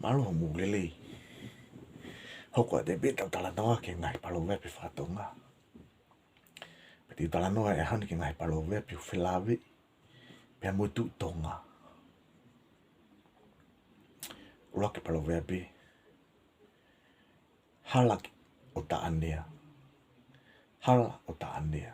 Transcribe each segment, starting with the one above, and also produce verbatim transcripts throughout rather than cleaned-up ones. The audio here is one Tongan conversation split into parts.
Mālō hoʻomou lelei. Hoko atu pē ʻetau talanoa ki he ngaahi paloveape faka-Tonga. Pea te u talanoa he ʻaho ni ki he ngaahi paloveape ʻoku felāveʻi pea mo e Tuʻi Tonga. ʻUluaki paloveape: Hala ʻo Taʻanea. Hala ʻo Taʻanea.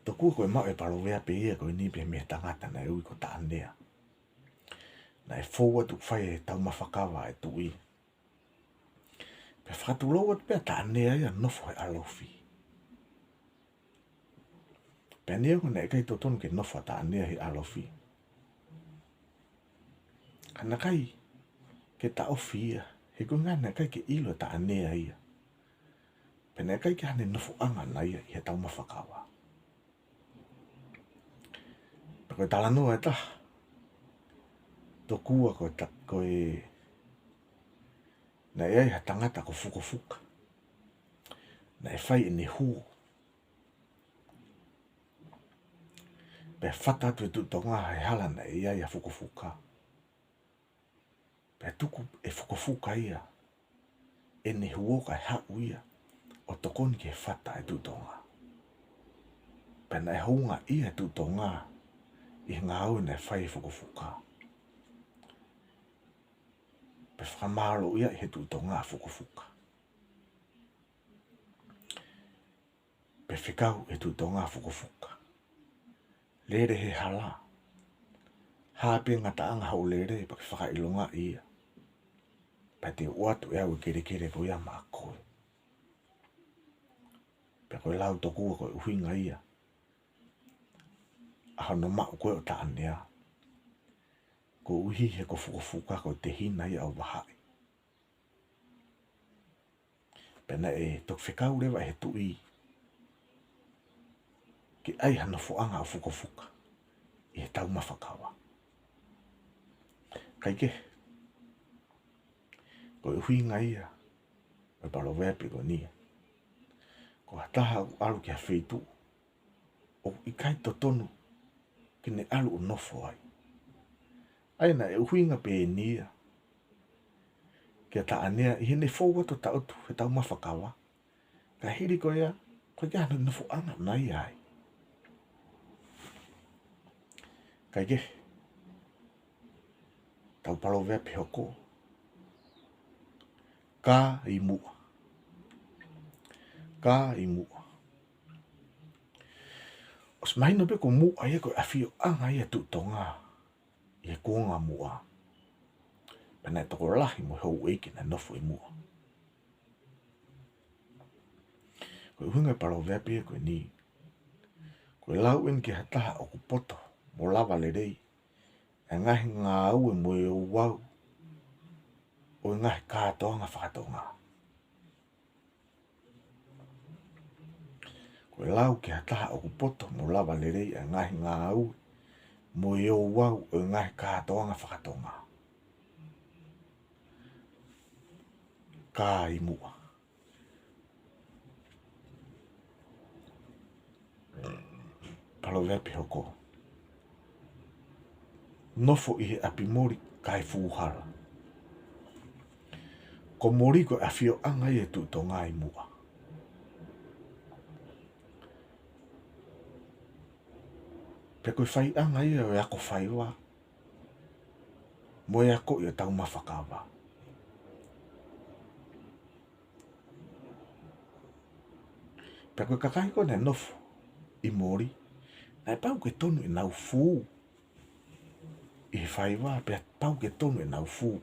Tokua ko e maʻu e paloveape ia ko eni pē mei he tangata naʻe ui ko Taʻanea. Naʻe fou atu ʻo fai e taumafa kava ʻa e tuʻi. Pea fakatulou atu pē ʻa Taʻanea ia ʻo nofo he ʻalofi. Pea neongo naʻe ʻikai totonu ke nofo ʻa Taʻanea he ʻalofi, ka naʻe ʻikai ke taʻofi ia, he ko e ʻuhinga naʻe ʻikai ke ʻilo ʻe Taʻanea ia. Pea naʻe ʻikai ke ʻi ai haʻane nofoʻanga ʻana ia ʻi he taumafa kava. Pea ko e talanoa ʻe taha, tokua ko e ta-, ko e, naʻe ʻi ai ha tangata ko Fukofuka. Naʻe fai ʻene huo. Pea fata atu e Tuʻi Tonga he hala naʻe ʻi ai ʻa Fukofuka. Pea tuku ʻe Fukofuka ia ʻene huo kae haʻu ia ʻo tokoni ki he fata ʻa e Tuʻi Tonga. Pea naʻe houngaʻia e Tuʻi Tonga ʻi he ngāue naʻe fai ʻe Fukofuka. Pea fakamālōʻia ʻe he Tuʻi Tonga ʻa Fukofuka. Pea fekau ʻe he Tuʻi Tonga ʻa Fukofuka: Lele he hala. Hā pē ngataʻanga hoʻo lele pea ke fakaʻilongaʻi ia. Pea te u ʻoatu ʻe au e kelekele ko ia maʻa koe. Pea ko e lau tokua ko e ʻuhinga ia ʻa hono maʻu ko ē ʻo Taʻanea, koeʻuhi he ko Fukofuka ko e tehina ia ʻo Vahaʻi. Pea naʻe toki fekau leva ʻe he tuʻi ke ʻi ai ha nofoʻanga ʻo Fukofuka ʻi he taumafa kava. Kae kehe, ko e ʻuhinga ia ʻo e paloveape ko eni: Ko ha taha ʻoku ʻalu ki ha feituʻu ʻoku ʻikai totonu ke ne ʻalu ʻo nofo ai. ʻA ia naʻe ʻuhinga pē eni ia kia Taʻanea ʻi heʻene fou atu ʻo taʻotu he taumafa kava. Ka hili ko ia, ʻoku ʻikai ke ʻi ai haʻane nofoʻanga ʻana ia ai. Kae kehe, tau paloveape hoko: Kā ʻi muʻa. Kā ʻi muʻa. ʻOsi mahino pē ko muʻa ia ko e ʻafioʻanga ia ʻa e Tuʻi Tonga ʻi he kuonga muʻa. Pea naʻe tokolahi mo e houʻeiki naʻe nofo ʻi muʻa. Ko e ʻuhinga e paloveape ko eni: Ko e lau eni ki ha taha ʻoku poto mo lava lelei ʻa e ngaahi ngāue mo e ouau ʻo e ngaahi kātoanga faka-Tonga. Ko e lau ki ha taha ʻoku poto mo lava lelei ʻa e ngaahi ngāue mo e ouau ʻo e ngaahi kātoanga faka-Tonga. Kā ʻi muʻa. Paloveape hoko: Nofo ʻi he ʻapi moli kae fū hala. Ko moli ko e ʻafioʻanga ia ʻa e Tuʻi Tonga ʻi muʻa. Pea ko e faiʻanga ia ʻo e ako faiva mo e ako ʻi he taumafa kava. Pea ko e kakai ko ē naʻe nofo ʻi moli, naʻe pau ke tonu ʻenau fū ʻi he faiva, pea pau ke tonu ʻenau fū ʻi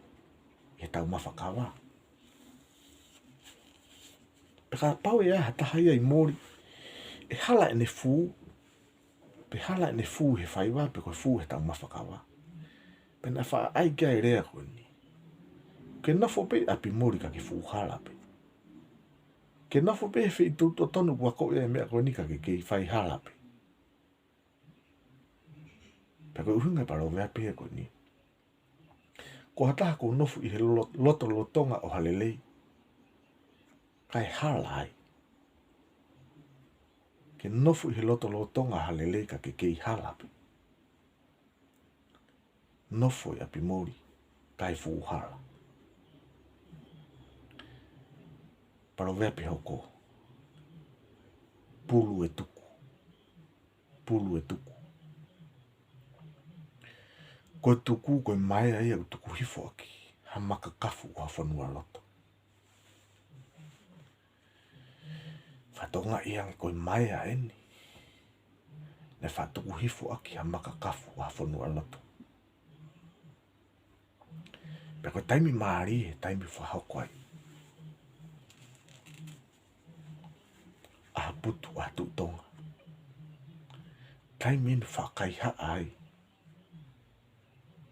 he taumafa kava. Pea kapau ʻe ʻi ai ha taha ia ʻi moli ʻe hala ʻene fū, pe hala ʻene fū he faiva, pe ko e fū he taumafa kava, pea naʻe faʻa ʻai ki ai e lea ko eni: Ke nofo pē ʻi ʻapi moli ka ke fū hala pē. Ke nofo pē he feituʻu totonu ʻoku akoʻi ai e meʻa ko eni ka ke kei fai hala pē. Pea ko e ʻuhinga e paloveape ko eni: Ko ha taha ʻoku nofo ʻi he lo-, lotolotonga ʻo ha lelei kae hala ai. Ke nofo ʻi he lotolotonga ʻo ha lelei ka ke kei hala pē. nofo ʻi ʻapi moli, kai fuʻu hala. Paloveape hoko. Pulu e tuku. Pulu e tuku. Ko e tuku, ko e maea ia ʻoku tuku hifo ʻaki ha makakafu ʻo ha fonualoto. Fakatokangaʻi ange ko e maea eni naʻe faʻa tuku hifo ʻaki ha makakafu ʻo ha fonualoto. Pea ko e taimi mālie, taimi fakahoko ai ʻa ha putu, ʻa ha tuʻi Tonga. Taimi eni faʻa kaihaʻa ai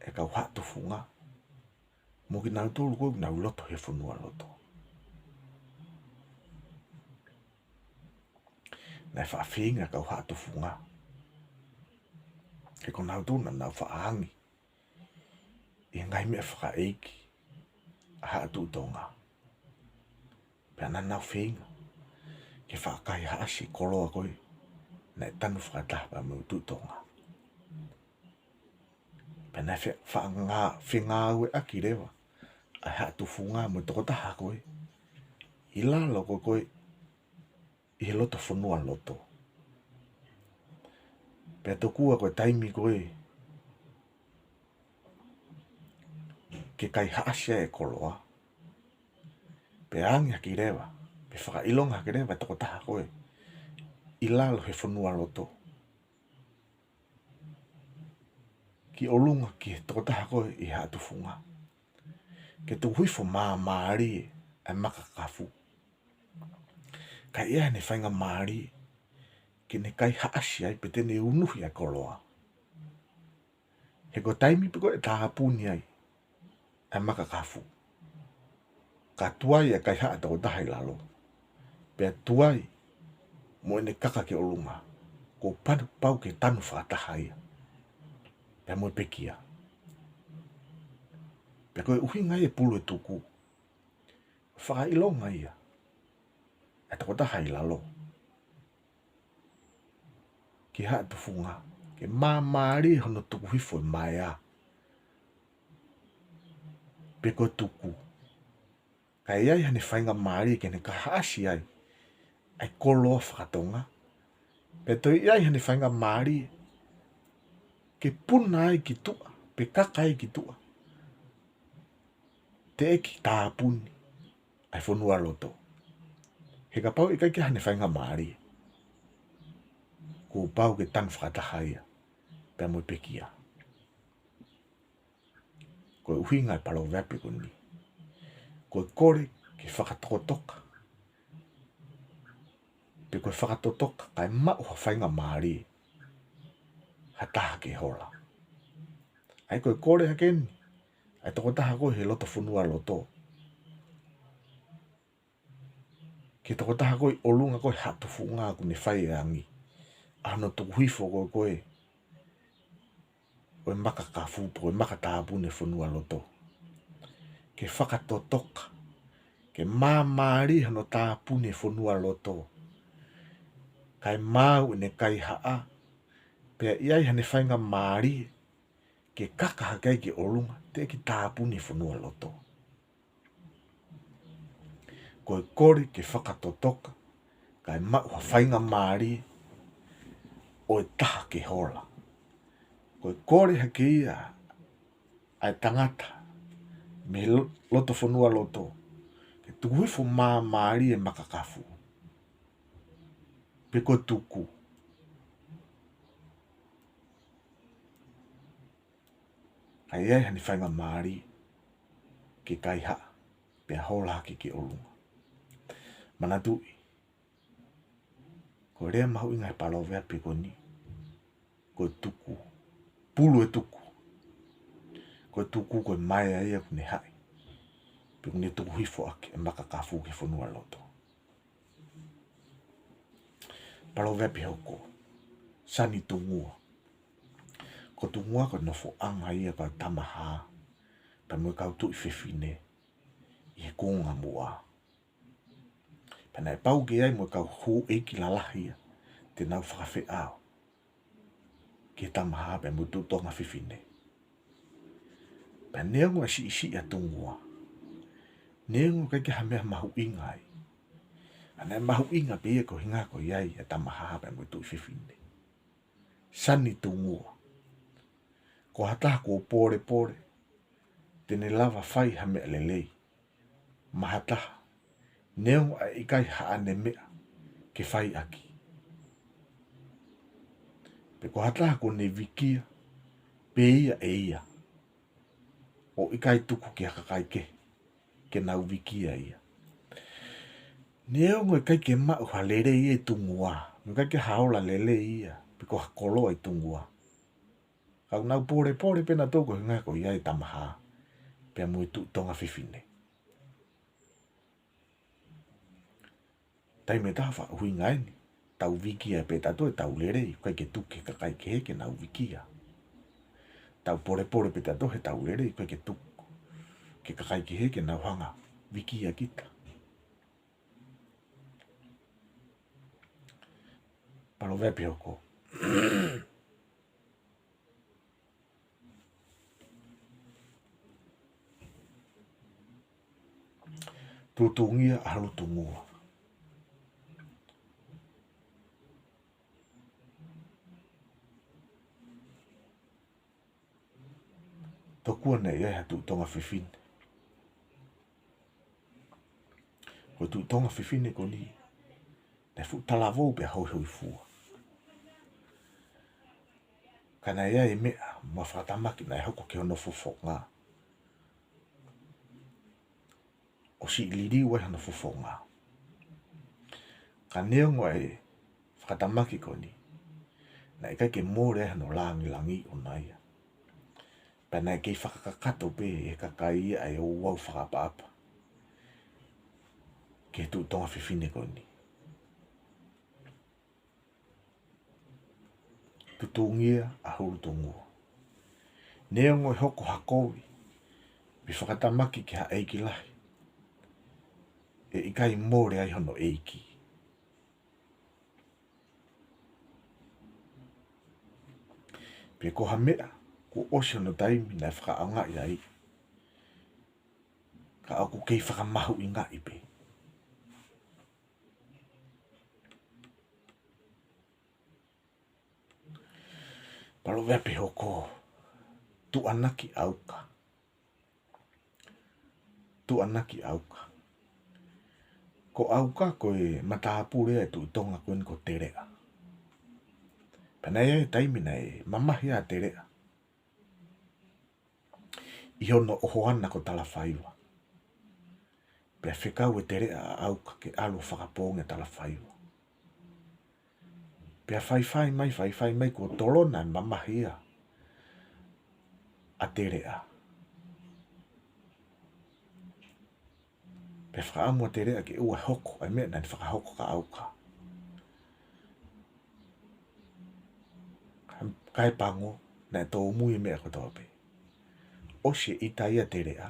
e kau haʻa tufunga mo kinautolu ko ē ʻoku nau loto he fonualoto. Naʻe faʻa feinga e kau haʻa tufunga, he ko kinautolu naʻa nau faʻa angi ʻi he ngaahi meʻa fakaʻeiki ʻa haʻa tuʻi Tonga. Pea naʻa nau feinga ke faʻa kaihaʻasi e koloa ko ē naʻe tanu fakataha pea mo e tuʻi Tonga. Pea naʻe fe-, faʻa ngā-, fengāueʻaki leva ʻa e haʻa tufunga mo e tokotaha ko ē ʻi lalo ko ē ko ē ʻi he loto fonualoto. Pea tokua ko e taimi ko ē ke kaihaʻasi ai e koloa, pea angi hake leva, pe fakaʻilonga hake leva e tokotaha ko ē ʻi lalo he fonualoto ki ʻolunga ki he tokotaha ko ē ʻi he haʻa tufunga, ke tuku hifo māmālie e makakafu, kae ʻi ai haʻane faingamālie ke ne kaihaʻasi ai pe te ne unuhi ʻa e koloa. He ko e taimi pē ko ē ʻe tāpuni ai ʻa e makakafu, ka tuai e kaihaʻa tokotaha ʻi lalo, pea tuai mo ʻene kaka ki ʻolunga, kuo pau, pau ke tanu fakataha ia pea mo e pekia. Pea ko e ʻuhinga ia e pulu e tuku, fakaʻilonga ia ʻa e tokotaha ʻi lalo ki he haʻa tufunga ke māmālie hono tuku hifo e maea pe ko e tuku, kae ʻi ai haʻane faingamālie ke ne kaihaʻasi ai ʻa e koloa faka-Tonga, pea toe ʻi ai haʻane faingamālie ke puna ai ki tuʻa pe kaka ai ki tuʻa, teʻeki tāpuni ʻa e fonualoto. He kapau ʻe ʻikai ke ʻi ai haʻane faingamālie, kuo pau ke tanu fakataha ia pea mo e pekia. Ko e ʻuhinga e paloveape ko eni, ko e kole ke fakatokotoka, pe ko e fakatotoka kae maʻu ha faingamālie ha taha ke hola. ʻA ia ko e kole hake eni ʻa e tokotaha ko ē he loto fonualoto ki he tokotaha ko ē ʻi ʻolunga ko ē he haʻa tufunga ʻoku ne fai e angi ʻa hono tuku hifo ko ē ko ē ʻo e makakafu pe ko e maka tāpuni e fonualoto, ke fakatotoka, ke māmālie hono tāpuni e fonualoto, kae maau ʻene kaihaʻa, pea ʻi ai haʻane faingamālie ke kaka hake ai ki ʻolunga, teʻeki tāpuni e fonualoto. Ko e kole ke fakatotoka, kae maʻu ha faingamālie ʻo e taha ke hola. Ko e kole hake ia ʻa e tangata mei he lo-, loto fonualoto, ke tuku hifo māmālie e makakafu pe ko e tuku, kae ʻi ai haʻane faingamālie ke kaihaʻa pea hola hake ki ʻolunga. Manatuʻi, ko e lea mahuʻinga he paloveape ko eni, ko e tuku, pulu e tuku. Ko e tuku ko e maea ia ʻoku ne haʻi pe ʻoku ne tuku hifo ʻaki e makakafu ki he fonualoto. Paloveape hoko, Sani Tungua. Ko Tungua ko e nofoʻanga ia ʻo e kau Tamahā pea mo e kau Tuʻi Fefine ʻi he kuonga muʻa. Pea naʻe pau ke ʻi ai mo e kau houʻeiki lalahi ia te nau fakafeʻao ki he Tamahā pea mo e Tuʻi Tonga Fefine. Pea neongo e siʻisiʻi ʻa Tungua, neongo ʻikai ke ha meʻa mahuʻinga ai, ʻa naʻe mahuʻinga pē ia ko e ʻuhinga ko ia ʻa e Tamahā pea mo e Tuʻi Fefine. Sani Tungua, ko ha taha kuo pōlepole te ne lava fai ha meʻa lelei maʻa ha taha, neongo ʻa e ʻikai haʻane meʻa ke fai ʻaki. Pe ko ha taha kuo ne vikia pē ia ʻe ia, ʻo ʻikai tuku ki ha kakai kehe ke nau vikia ia. Neongo ʻikai ke maʻu ha lelei ʻe Tungua, mo ʻikai ke ha ola lelei ia, pe ko ha koloa ʻi Tungua, ka ʻoku nau pōlepole pē nautolu ko e ʻuhinga ko ia ʻa e Tamahā pea mo e Tuʻi Tonga Fefine. Taimi ʻe taha ʻoku ʻuhinga eni, tau vikia pē tautolu heʻetau lelei, ʻikai ke tuku ki he kakai kehe ke nau vikia. Tau pōlepole pē tautolu heʻetau lelei, ʻikai ke tuku ki he kakai kehe ke nau hanga vikia kita. Paloveape hoko. Tuʻutuʻuni ia ʻa Lutungua. Tokua naʻe ʻi ai ha Tuʻi Tonga Fefine. Ko e Tuʻi Tonga Fefine ko eni, naʻe fuʻu talavou pea hoihoifua. Ka naʻe ʻi ai e meʻa mo e fakatamaki naʻe hoko ki hono fofonga, ʻo siʻi liliu ai hono fofonga. Ka neongo e fakatamaki ko eni, naʻe ʻikai ke mole ai hono lāngilangi ʻoʻona ia. Pea naʻe kei fakakakato pē ʻe he kakai ia ʻa e ouau fakaʻapaʻapa ki he Tuʻi Tonga Fefine ko eni. Tuʻutuʻuni ia ʻa Lutungua. Neongo ʻe hoko ha kovi pe fakatamaki ki ha ʻeiki lahi, ʻe ʻikai mole ai hono ʻeiki. Pe ko ha meʻa kuo ʻosi hono taimi naʻe fakaʻaongaʻi ai, ka ʻoku kei fakamahuʻingaʻi pē. Paloveape hoko. Tuʻanaki ʻauka. Tuʻanaki ʻauka. Ko ʻAuka ko e matāpule ʻa e Tuʻi Tonga ko eni ko Teleʻa. Pea naʻe ʻi ai e taimi naʻe mamahi ʻa Teleʻa ʻi hono ʻohoana ko Talafaiva. Pea fekau ʻe Teleʻa ʻa ʻAuka ke ʻalu ʻo fakapoongi ʻa Talafaiva. Pea faifai mai, faifai mai kuo tolona e mamahi ia ʻa Teleʻa. Pea fakaʻamu ʻa Teleʻa ke ʻoua ʻe hoko ʻa e meʻa naʻa ne fakahoko kia ʻAuka. Kae pango, naʻe tōmui e meʻa kotoa pē. ʻOsi e ʻita ia ʻa Teleʻa,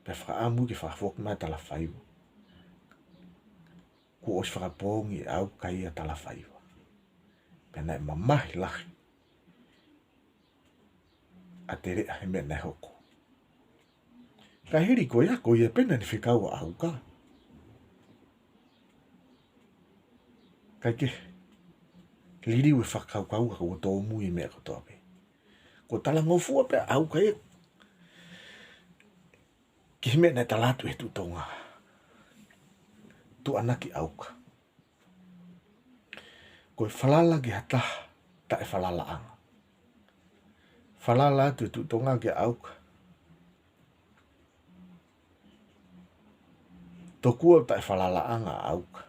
pea fakaʻamu ke fakafoki mai ʻa Talafaiva. Kuo ʻosi fakapoongi ʻe ʻAuka ia ʻa Talafaiva. Pea naʻe mamahi lahi ʻa Teleʻa he meʻa naʻe hoko. Ka hili ko ia, ko ia pē naʻa ne fekau ʻa ʻAuka. Kae kehe, liliu e fakakaukau ka kuo tōmui e meʻa kotoa pē. Kuo talangofua pē ʻa ʻAuka ia ki he meʻa naʻe tala atu ʻe he Tuʻi Tonga. Tuʻanaki ʻauka. Ko e falala ki ha taha taʻefalalaʻanga. Falala atu e Tuʻi Tonga kia ʻAuka. Tokua ʻoku taʻefalalaʻanga ʻa ʻAuka.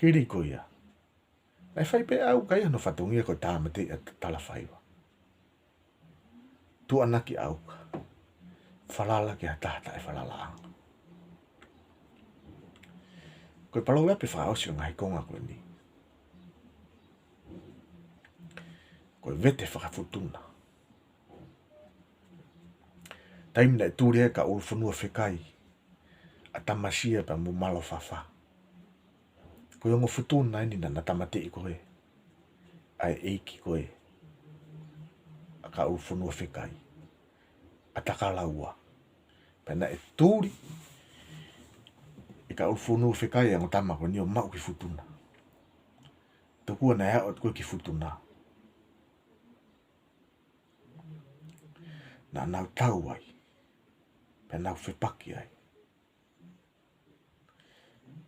Hili ko ia, naʻe fai pē ʻe ʻAuka ia hono fatongia ko e tāmateʻi ʻa Talafaiva. Tuʻanaki ʻauka. Falala ki ha taha taʻefalalaʻanga. Ko e palōveape fakaʻosi ʻo e ngaahi konga ko eni, ko e vete fakafutuna. Taimi naʻe tuli ai kia Ulufonua Fekai ʻa Tamasia pea mo Malofafa. Ko e ongo futuna eni naʻa na tāmateʻi ko ē ʻa e ʻeiki ko ē ʻa Kauʻulufonua Fekai, ʻa Takalaua. Pea naʻe tuli ʻe Kauʻulufonua Fekai e ongo tama ko eni ʻo maʻu ki Futuna. Tokua naʻe aʻu atu ko ē ki Futuna, naʻa nau tau ai, pea nau fepaki ai.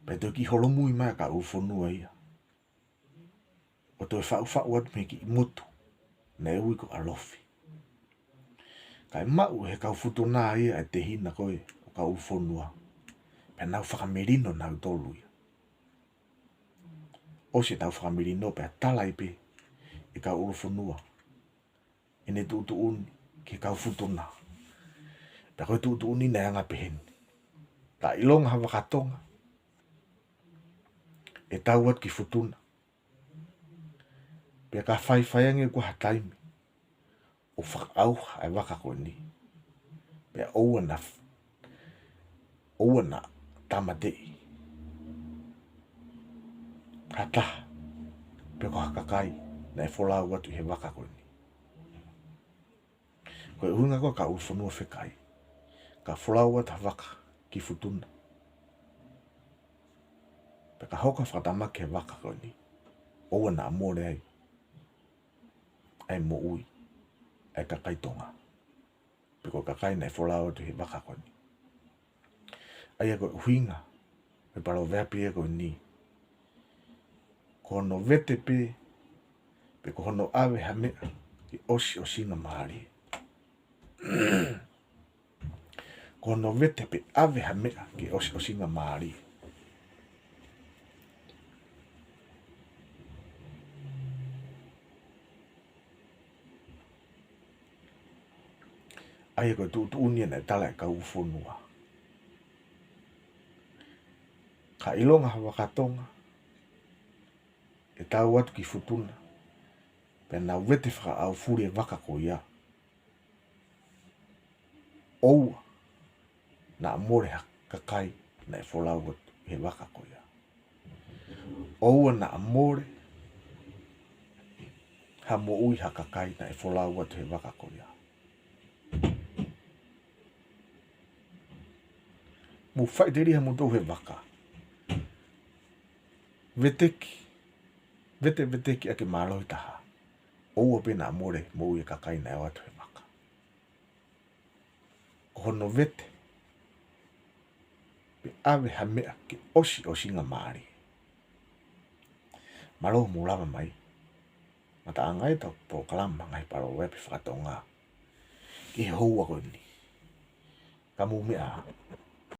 Pea toe kiʻi holomui mai ʻa Kauʻulufonua ia ʻo toe faʻufaʻu atu mei he kiʻi motu naʻe ui ko Alofi. Kae maʻu ʻe he kau Futuna ia e tehina ko ē ʻo Kauʻulufonua, pea nau fakamelino nautolu ia. ʻOsi ʻetau fakamelino pea tala ai pē ʻe Kauʻulufonua ʻene tuʻutuʻuni ki he kau Futuna. Pea ko e tuʻutuʻuni naʻe anga pehē ni: Ka ʻilonga ha vaka Tonga ʻe tau atu ki Futuna, pea ka faifai ange kuo ha taimi ʻo fakaʻauha e vaka ko eni, pea ʻoua naʻa f-, ʻoua naʻa tāmateʻi ha taha pe ko ha kakai naʻe folau atu ʻi he vaka ko eni. Ko e ʻuhinga ko ē ʻa Kauʻulufonua Fekai, ka folau atu ha vaka ki Futuna, pea ka hoko ha fakatamaki he vaka ko eni, ʻoua naʻa mole ai ʻa e moʻui ʻa e kakai Tonga pe ko e kakai naʻe folau atu he vaka ko eni. ʻA ia ko e ʻuhinga ʻo e paloveape ia ko eni: Ko hono vete pē, pe ko hono ʻave ha meʻa ke ʻosiʻosingamālie. Ko hono vete pe ʻave ha meʻa ke ʻosiʻosingamālie. ʻA ia ko e tuʻutuʻuni ia naʻe tala ʻe Kauʻulufonua: Ka ʻilonga ha vaka Tonga ʻe tau atu ki Futuna, pea nau vete fakaʻaufuli e vaka ko ia, ʻoua naʻa mole ha kakai naʻe folau atu he vaka ko ia. ʻOua naʻa mole ha moʻui ha kakai naʻe folau atu he vaka ko ia. Mou faʻiteliha moutolu he vaka. Veteki, vete, veteki ʻaki e mālohi taha. ʻOua pē naʻa mole moʻui e kakai naʻe ō atu he vaka. Ko hono vete pe ʻave ha meʻa ke ʻosiʻosingamālie. Mālō hoʻomou lava mai. Ngataʻanga ʻetau polokalama ngaahi paloveape faka-Tonga ki he houa ko eni. Ka mou meʻa ā,